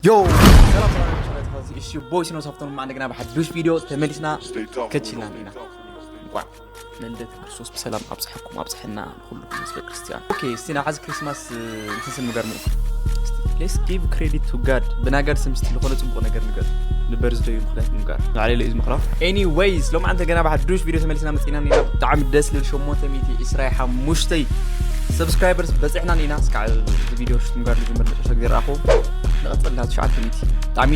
ዮ ሰላም ሰላም ሰላም ሰላም እሺ ቦይ ሲኖ ሳፍቶን ማዕነ ግና ብሓዱሽ ቪድዮ ተመሊስና ከችልና ኢና። እንኳን ንልደት ክርስቶስ ብሰላም ኣብፅሐኩም ኣብፅሐና። ንኩሉ ህዝበ ክርስቲያን። ኦኬ እስቲ ናብ ሓዚ ክሪስማስ እንትን ስል ምገርሙ። Let's give credit to God። ብናጋድ ስም ስቲ ዝኾነ ፅቡቕ ነገር ንገር ንበርዝደዩ ምክንያት ምጋር ንዓለ ለዩ ዝምክራ። Anyways ሎም ዓንተ ገና ብሓዱሽ ቪድዮ ተመሊስና መፂና ኢና። ብጣዕሚ ደስ ልብል ሸሞንተ ሚእቲ ዕስራ ሓሙሽተ ሰብስክራይበርስ በፅሕና ኢና። እስካ እዚ ቪድዮ ሽት ምጋር ልጅምር መጨረሻ ግዜ ረኣኹ። ንቐፅል ዳ ትሽዓተ ሚእቲ ብጣዕሚ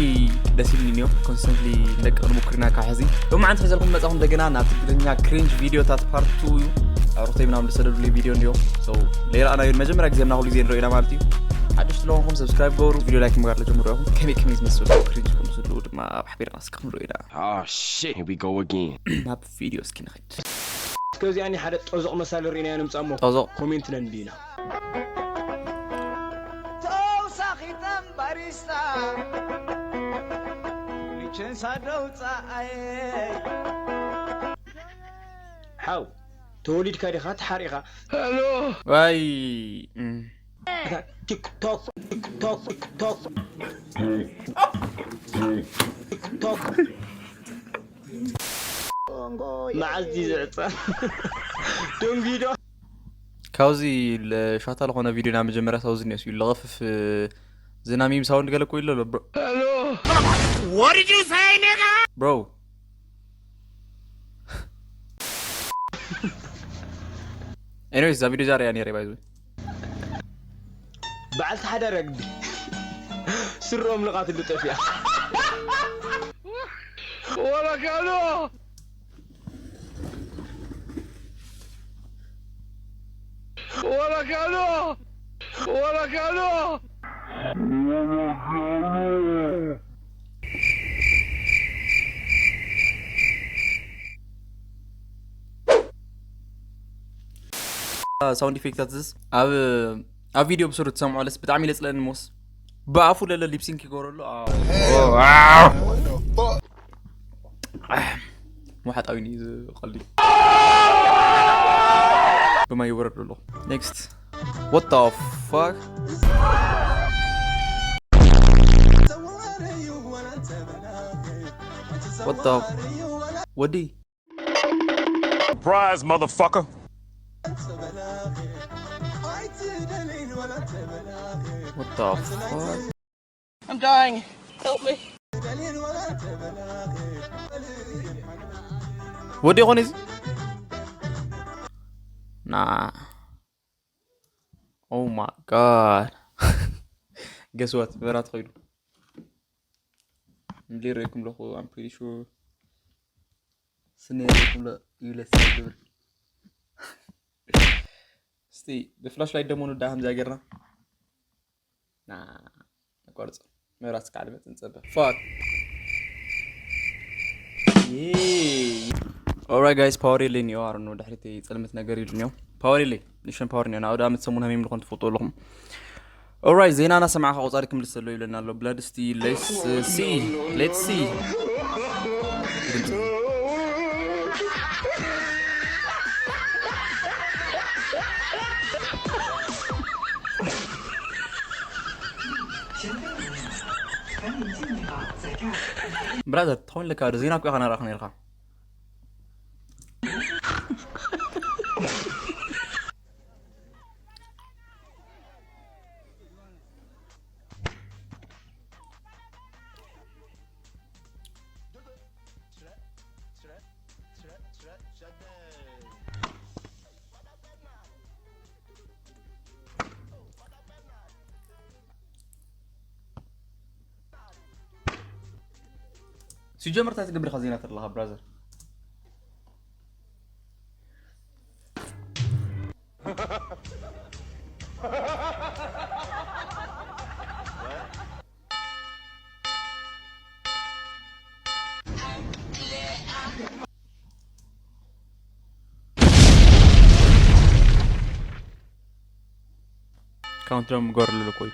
ደስ ይብልኒ እዮ። ኮንስተንትሊ ንደቂ ንሙክርና ካብ ሕዚ ሎም ዓንተ ሕዘልኩም መፃኹም እንደገና ናብ ትግርኛ ክሪንጅ ቪዲዮታት ፓርት ቱ እዩ። ኣሩክተይ ምናምን ዝሰደዱልይ ቪድዮ እንድዮ። So ለይረኣናዮ መጀመርያ ግዜ ምና ኩሉ ግዜ ንሪኦ ኢና ማለት እዩ። ሓድሽ ስለሆንኩም ሰብስክራይብ ገብሩ። ቪድዮ ላይክ ምግባር ለጀምሩ ኢኹም። ከመይ ከመይ ዝመስሉ ክሪንጅ ከም ዝስሉ ድማ ኣብ ሓቢርና እስኪ ክንሪኦ ኢና። Oh shit, here we go again. ናብ ቪድዮ እስኪ ንኸይድ። እስከዚኣኒ ሓደ ጦዞቕ መሳሊ ርኢናዮ ንምጻሞ ጦዞቕ። ኮሜንት ነንብይና። ተውሳኺ ጠምባሪስታ ሊቸንሳ ደውፃኣየ። ሓው ተወሊድካ ዲኻ ተሓሪኻ? ዋይ እም። ቲክቶክ ቲክቶክ ቲክቶክ ቲክቶክ መዓዝ ድዩ ዝዕጸ? ደንጊዶ። ካብዚ ለሻታ ለኾነ ቪድዮ ና መጀመርያ ሳውዝ ኔስ እዩ ለቐፍፍ ዝናሚም ሳውንድ ገለ እኮ ኢሎ ኣሎ ብሮ። What did you say, nigga? Bro. Anyways እዛ ቪድዮ ዛርያ ነይረ ባይዙ። በዓልቲ ሓደ ረግቢ ስሮም ልቓትሉ ጠፊኣ። ወላ ካልኦ ወላ ካልኦ ወላ ካልኦ። ሳውንድ ኢፌክታት ዝስ ኣብ ኣብ ቪድዮ ብስሩ ትሰምዖ ለስ ብጣዕሚ ለፅለኒ ሞስ ብኣፉ ለለ ሊፕሲንክ ይገብረሉ። መሓጣዊ እዩ ዝቐልድ። ብማይ ይወረድ ኣሎ። Next. What the fuck? What the ወዲ? Surprise, motherfucker. What the fuck? I'm dying. Help me. ወዲ ይኾን እዚ? ና። Oh my god. Guess what? መብራት ኸይዱ። እንድሊ ርኢኩም ኣለኹ። I'm pretty sure ስነ ርኢኩም ለ ይብለስ ዝብል። እስቲ ብፍላሽ ላይት ደሞ ንዳ ከምዚኣ ጌርና። ና ነቋርጾ። መብራት እስካዕ ድመጽእ ንጸበ። Fuck. Alright guys, ፓወር የለይን እዩ። ኣረ ነው ድሕሪት ጸልመት ነገር ኢሉ ነው። ፓወር የለይ። ንሽን ፓወር ነው። ናው ዳመት ሰሙን ሃሚም ልኾን ትፈልጡ ኣለኹም። Alright ዜና እናሰማዕካ ቆጻሪ ክምልስ ዘሎ ይብለና ኣሎ። ብላድ እስቲ let's see. Let's see. ብራዘር ትኸውን ለካ ዶ ዜና እኮ ኢኻ ነራእኽ ነርካ። ሲጀመር እንታይ ትገብር ኢኻ ዜና ተለኻ ብራዘር? ካውንት ዳውን ምገር ኣለኮ እዩ።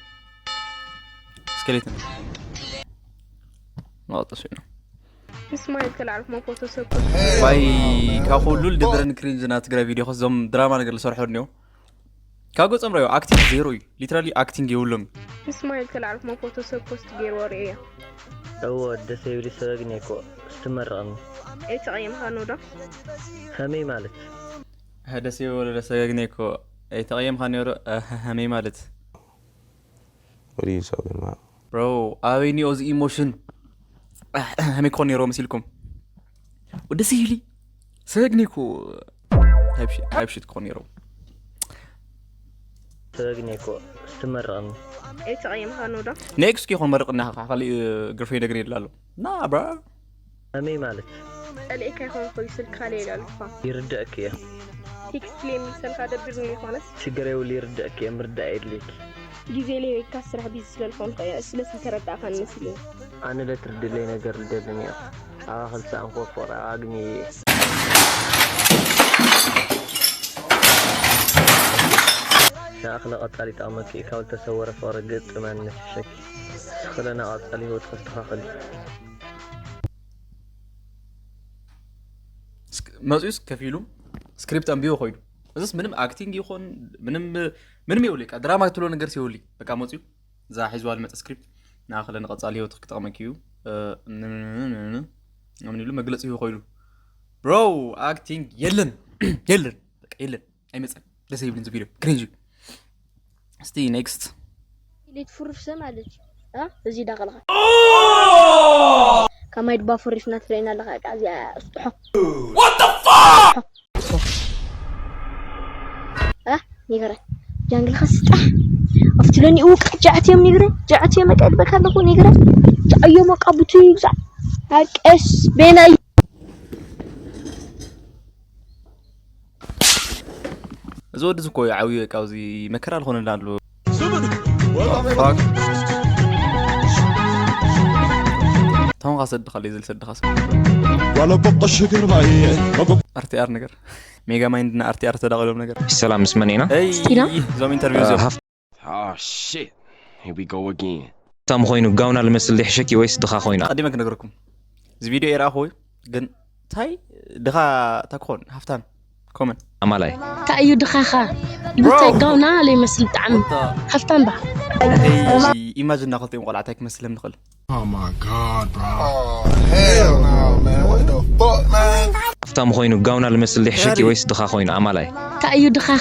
ስኬሌትን መቐጠሱ ኢና። ስማይል ተላዕልኩማ ፎቶ ሰብ ባይ ካብ ኩሉ ልደብረኒ ክሪንጅ ና ትግራይ ቪድዮ ከዞም ድራማ ነገር ዝሰርሑ እኒኦ። ካብ ገጾም ራዮ ኣክቲንግ ዜሮ እዩ። ሊትራሊ ኣክቲንግ የብሎም። ስማይል ተላዕልኩሞ ፎቶ ሰብ ፖስት ገይርዎ ርእየ። እዎ ደስ ይብል ሰበግኒ እኮ ስትመረቕኒ። ኣይተቐየምኻን ዶ? ከመይ ማለት? ደስ ይብል ሰበግኒ እኮ ኣይተቐየምኻን ዶ? ሀመይ ማለት What are you talking about? ብሮ ኣበይ ኒኦ እዚ ኢሞሽን? ሀመይ ክኾን ነይሮ መሲልኩም? ደስ ይብሊ ሰበግኒ እኮ ታይፕ ሽት ክኾን ነይሮ። ሰበግኒ እኮ ስትመረቕኒ። ኣይተቐየምኻን ዶ? ኔክስት ይኾን መርቕና። ካሊእ ግርፌ ነገር የላሉ። ና ብራ ከመይ ማለት? ጸሊኤካ ይኸውን ኮይኑ ስልካ ለይላልኳ። ይርደእክ እየ። ቴክስት ለይ የሚሰልካ ደቢርኒ ይኾነስ? ችግር የብሉ ይርደእክ እየ። ምርዳእ የድልየኪ። ግዜ ለይካ ስራሕ ቢዚ ስለልኾንኩ እየ። ስለዚ ተረዳእካን መሲልኒ። ኣነ ለትርድለይ ነገር ልደልን እየ። ኣባኽል ሰኣንኮ ፍቕሪ ኣግኒ እየ። ንኣኽለ ቀጻሊ ጠቕመኪ ካብ ልተሰወረ ፍቕሪ ግጥመን ንፍሸኪ። ስኽለና ቀጻሊ ህይወት ከስተኻኽል። መፅኡስ ከፊሉ ስክሪፕት ኣንቢቦ ኮይዱ። እዚስ ምንም ኣክቲንግ ይኾን ምንም ምንም የብሉ። በቃ ድራማ ትብሎ ነገር ሲወሊ በቃ መፅኡ እዛ ሒዝዋ ልመፀ ስክሪፕት ንኣኽለ ንቐጻሊ ህይወት ክጠቕመኪ እዩ። ምን ኢሉ መግለፂ ይኾይሉ። ብሮ ኣክቲንግ የለን የለን በቃ የለን። ኣይመፀን። ደስ ይብልን ዚ ቪዲዮ ክሪንጅ። እስቲ ኔክስት። ኢሊት ፍሩፍ ሰብ ማለት እዩ። እ? እዚ ዳኸልኻ ከማይ ድባ ፍሪፍና ትርእየና ኣለኻ። በቃ እዚኣ እስጥሖ። እ? ኒግረ ጃንግልኻ ስጣሕ። ኣብቲ ለኒኡ ውቃ ጃዕት እዮም ኒግረ ጃዕት እዮም። በቃ ድበካ ኣለኹ ኒግረ ጃዕዮም ወቃ ብቱ ይብዛዕ። ኣቀስ ቤናይ እዚ ወዲ እዚ እኮ እዩ ዓብዩ በቃ ኣብዚ መከራ ዝኾነና ኣሎ። Fuck። ታውን ካሰድኻ ለይ ዝል ሰድኻ ሰብ ولا بقى شكر معي RTR ነገር ሜጋ ማይንድ እና RTR ተዳቒሎም ነገር። ሰላም ምስ መን ኢና? እይ ኢና? እዞም ኢንተርቪው እዚኦም ሃፍ- Oh shit. Here we go again. ሃፍታም ኮይኑ ጋውና ልመስል ዲሕሸኪ ወይስ ድኻ ኮይኑ ቀዲመ ክነግረኩም እዚ ቪዲዮ የረኣኹ ግን ታይ ድኻ ታ ክኾን ሃፍታም ኮመን ኣማላይ? እንታይ እዩ ድኻኻ? እንታይ ጋውና ለይመስል ብጣዕሚ ሃፍታም ባ ኢማጅን ና ክልቲኦም ቆልዓት ኣይክመስልም ንኽእል Oh my god, bro. Oh, hell no, man. What the fuck, man? ሃፍታም ኮይኑ ጋውና ልመስል ዲሕሸኪ ወይስ ድኻ ኮይኑ ኣማላይ? እንታይ እዩ ድኻኻ?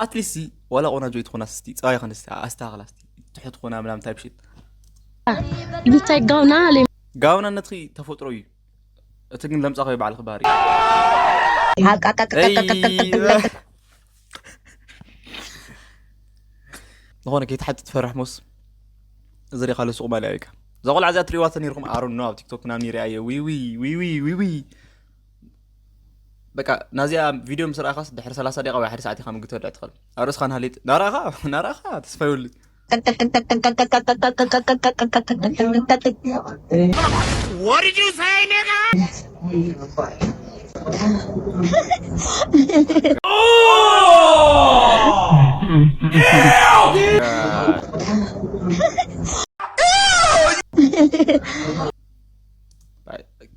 ኣትሊስት ዋላ ቆናጆ ይትኾና ስቲ ፀባይ ኸነ ኣስተኻኽላ ስቲ ትሑት ኾና ምናምን ታይፕ ሽት እንታይ ጋውና ለይ ጋውናነትኺ ተፈጥሮ እዩ። እቲ ግን ለምጻ ኸይ ባዕልኺ ባህሪ ዝኾነ ከይትሓቲ ትፈርሕ ሞስ እዚ ሪኻ ለሱቕ ማልያ ኢልካ እዛ ቆልዓ እዚኣ ትሪእዋ ተነይርኩም ኣሮን ኖ ኣብ ቲክቶክ ምናምን ይሪኣየ ዊዊ ዊዊ ዊዊ በቃ ናዚኣ ቪድዮ ምስ ረኣኻስ ድሕሪ ሰላሳ ደቂቃ ወይ ሓደ ሰዓት ኢኻ ምግቢ ትበልዕ ትኽእል ኣብ ርእስኻ ንሃሌት ናራኻ ናራኻ ተስፋ ይወሊ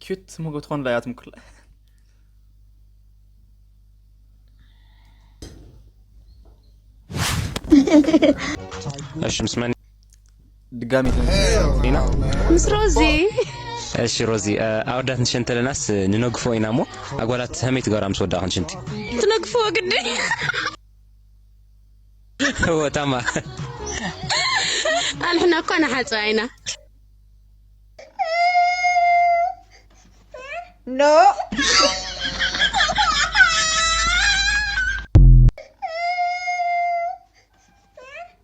ኪዩት ሞጎ ትኾን ላያት ምክላ እሺ ምስ መን ድጋሚ ኢና ምስ ሮዚ እሺ ሮዚ ኣወዳት ንሸንተለናስ ንነግፎ ኢና እሞ ኣጓላት ከመይ ትገብራ ምስ ወዳእኽን ሽንቲ ትነግፍዎ ግዲ እወ ታማ ኣንሕና እኳ ንሓፅባ ኢና No.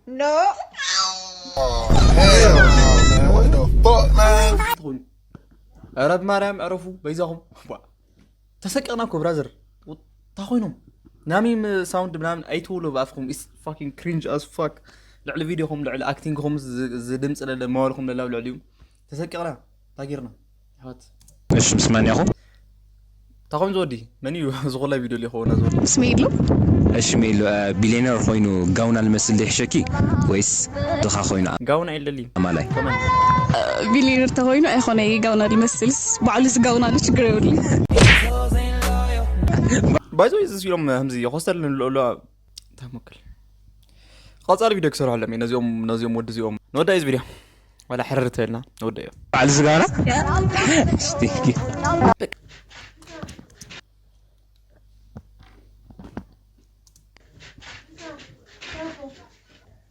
No. Oh, hell no, man. What the fuck, man? ኧረ ብማርያም ዕረፉ በይዛኹም ተሰቀቕና እኮ ብራዘር እንታይ ኮይኖም ናሚም ሳውንድ ምናምን ኣይትውሉ ብኣፍኩም is fucking cringe as fuck ልዕሊ ቪድዮኹም ልዕሊ ኣክቲንግኹም ዝድምፂ ለለ መዋልኹም ለላው ልዕሊኡ ተሰቂቕና ታጊርና ኣሕዋት እሺ ምስ መን ኢኹም ታኾም ዝወዲ መን እዩ ዝኮላ ቪድዮ ሊኾና ዝወዲ ስሜ ኢሉ እሺ ሜሉ ቢሊዮነር ኮይኑ ጋውና ልመስል ዲሕሸኪ ወይስ ድኻ ኮይኑ ጋውና የለሊ ኣማላይ ቢሊዮነር ተኮይኑ ኣይኮነ ጋውና ልመስልስ ባዕሉ ዝጋውናሉ ችግር የብሉ ባይዞ እዚ ኢሎም ከምዚ ኮስተል ንልእሎ ተመክል ቀጻሊ ቪድዮ ክሰርሑ ኣለሚ ነዚኦም ነዚኦም ወዲ እዚኦም ንወዳ እዚ ቪድዮ ዋላ ሕርር ትበልና ንወዳ እዮም ባዕል ዝጋራ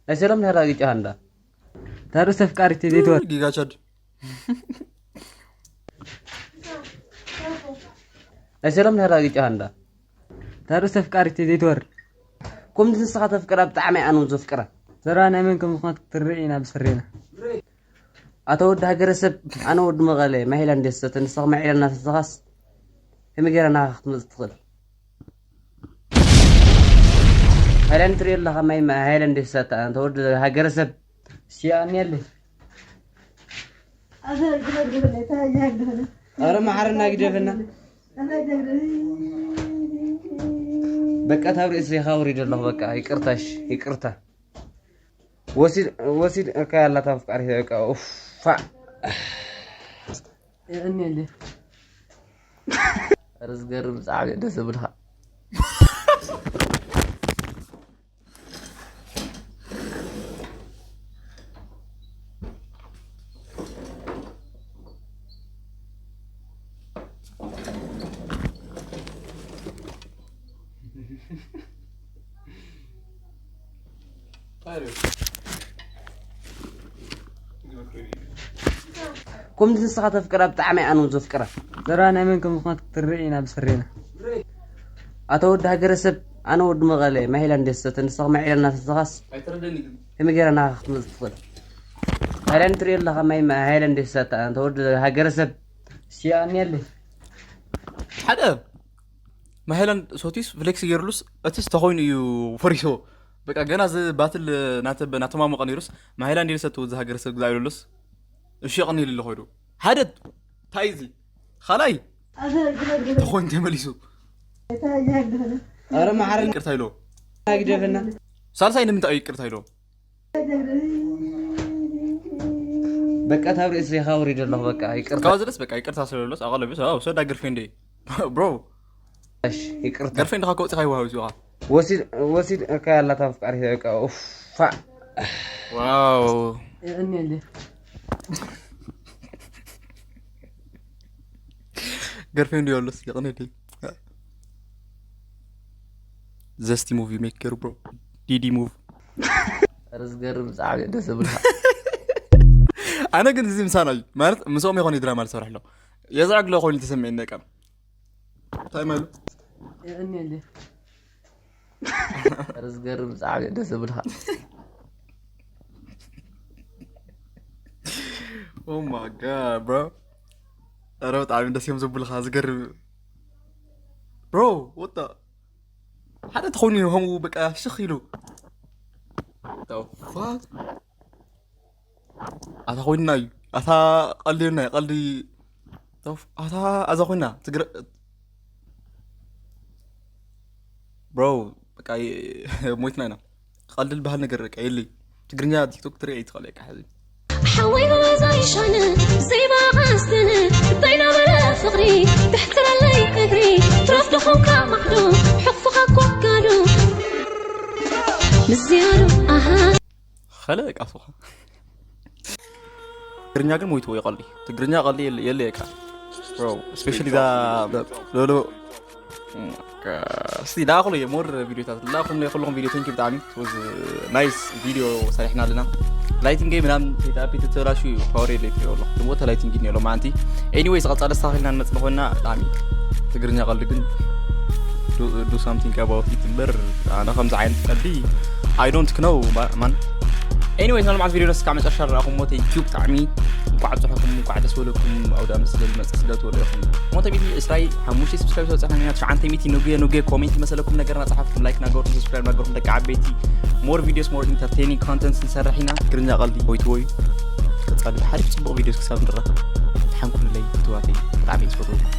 ናይ ሰሎም ናይ ራጊ ጨሃንዳ ታርስ ተፍቃሪት ዘይትወር ጊጋቻድ ናይ ሰሎም ናይ ራጊ ጨሃንዳ ታርስ ተፍቃሪት ዘይትወር ኩም ንስኻ ተፍቅራ ብጣዕሚ ኣነ ዘፍቅራ ዘራ ናይ መን ከም ዝኾነት ክትርኢ ኢና ብስሬና ኣቶ ወዲ ሃገረሰብ ኣነ ወዲ መቐለ ማይ ሃይላንድ የሰተ ንስኻ ማይ ሃይላንድ እናሰተኻስ ከመይ ገይራ ናኻ ክትመፅእ ትኽእል ሃይላንድ ትሪኦ ኣለኻ ማይ ሃይላንድ የሰተ ኣንተ ወዲ ሃገረሰብ ሲኣኒ ኣለ ኣረ መሓረና ግደፈና በቃ ታብ ርእሲ ኢኻ ውሪድ ኣለኹ በቃ ይቅርታሽ ይቅርታ ወሲድ ወሲድ እካ ያላታ ፍቃሪ በቃ ኡፋ እኔ እንዴ ኧረ ዝገርም ብጣዕሚ ደስ ዝብልካ ከምዚ ንስኻ ተፍቅራ ብጣዕሚ ኣነ እውን ዘፍቅራ ዘራ ናይ መን ከም ዝኾነት ክትርኢ ኢና ብስሬና ኣቶ ወዲ ሃገረሰብ ኣነ ወዲ መቐለ ማይ ሃይላንድ የሰተ ንስኻ ማይ ሃይላንድ እናሰተኻስ ከመይ ገይራ ናኻ ክትመፅእ ትኽእል ሃይላንድ ትሪኦ ኣለኻ ማይ ሃይላንድ የሰተ ኣንተ ወዲ ሃገረሰብ ሲኣኒ ኣለ ሓደ ማይ ሃይላንድ ሶቲስ ፍሌክስ ገይሩሉስ እቲስ ተኾይኑ እዩ ፈሪሶ በቃ ገና እዚ ባትል ናተማሞቐ ነይሩስ ማይ ሃይላንድ የሰተ ወዲ ሃገረሰብ ግዛ ኢሉሉስ እሺ የቐንየልለ ኮይዱ ሓደ እንታይ እዚ ካልኣይ ተኾይኑ ተመሊሱ ኧረ መሓረና ይቅርታ ኢሎ ግደፈና ሳልሳይ ንምንታይ እዩ ይቅርታ ኢሎ በቃ ታብ ርእሲ ኢኻ ውሪድ ኣለኹ በቃ ይቅርታ ካብ ዘለስ በቃ ይቅርታ ስለሎስ ኣቐለቢ ሰዳ ግርፌንዴ ብሮ ይቅርታ ገርፌንድ ካ ከውፅኻ ይዋሃብ ይፅኻ ወሲድ እካ ያላታ ፍቃሪ በቃ ኡፋ ዋው ገርፌንድ ዮሎስ የቕንዲ ዘስቲ ሙቪ ሜክ ገሩ ብሮ ዲዲ ሙቭ ርዝገርም ብጣዕሚ ደስ ዝብልካ ኣነ ግን እዚ ምሳና እዩ ማለት ምስኦም ይኾን ድራማ ዝሰርሕ ኣሎ የዛዕግሎ ኮይኑ ተሰሚዕኒ ቀም እንታይ ማሉ የእኔ እንዴ ርዝገርም ብጣዕሚ ደስ ዝብልካ Oh my god bro ኧረ ብጣዕሚ ደስ እዮም ዘብልካ ዝገርም bro what the ሓደ ተኾይኑ ከምኡ በቃ ሽኽ ኢሉ fuck ኣታ ኮይንና እዩ ኣታ ቀልድና እዩ ቀልዲ ኣታ ኣዛ ኮይና ትግረ bro በቃ ሞይትና ኢና ቀልዲ ዝበሃል ነገር በቃ የለይ ትግርኛ ቲክቶክ ትሪኦ ይትኽእል በቃ ሕዚ ሓወይ በዛ ይሻል ዘይባ ኣስትን እንታይ ናበለ ፍቕሪ ትሕትረለይ እግሪ ትረፍ ደኾንካ ማዕዶ ሕቕፍኻ ኮጋዶ ምስዚያዶ ኣሃ ኸለ በቃ ሱኻ ትግርኛ ግን ሞይትዎ ይቐሊ ትግርኛ ቀሊ የለ በቃ bro especially እዛ ሎሎ እስቲ ላእኹሉ እየ more ቪዲዮታት ላእኹም ናይ ኩልኹም ቪዲዮ thank you ብጣዕሚ was nice ቪዲዮ ሰሪሕና ኣለና lighting ምናምን ሴትኣፕ ተተበላሹ እዩ power የለ ትሪኦ ኣሎ ድሞ lighting ነሎ ማንቲ anyway ቀጻለ ኣስተኻኺልና ንመጽእ ኮይና ብጣዕሚ ትግርኛ ቀልዲ ግን do something about it እምበር ኣነ ከምዚ ዓይነት ቀልዲ I don't know man anyway ናይ ሎምዓንቲ ቪዲዮ ነስካ መጨረሻ ረኣኹሞ thank you ብጣዕሚ እንኳዕ ኣብፀሐኩም እንኳዕ ደስ በለኩም ኣውደ ኣመት ስለ ዝመፅእ ስለ ትበሉ ኢኹም ሞተ ሚእቲ እስራይ ሓሙሽተ subscribe ዝበፅሐና ኢና ትሽዓተ ሚእቲ ንጉየ ንጉየ comment ዝመሰለኩም ነገርና ፀሓፍኩም like ናገርኩም subscribe ናገርኩም ደቂ ዓበይቲ more videos more entertaining content ንሰርሕ ኢና ትግርኛ ቀልዲ ወይ ትወዩ ቀፃሊ ብሓሪፍ ፅቡቕ ቪዲዮስ ክሳብ ንራኸብ ሓንኩንለይ ክትዋተይ ብጣዕሚ እየ ዝፈትወኩም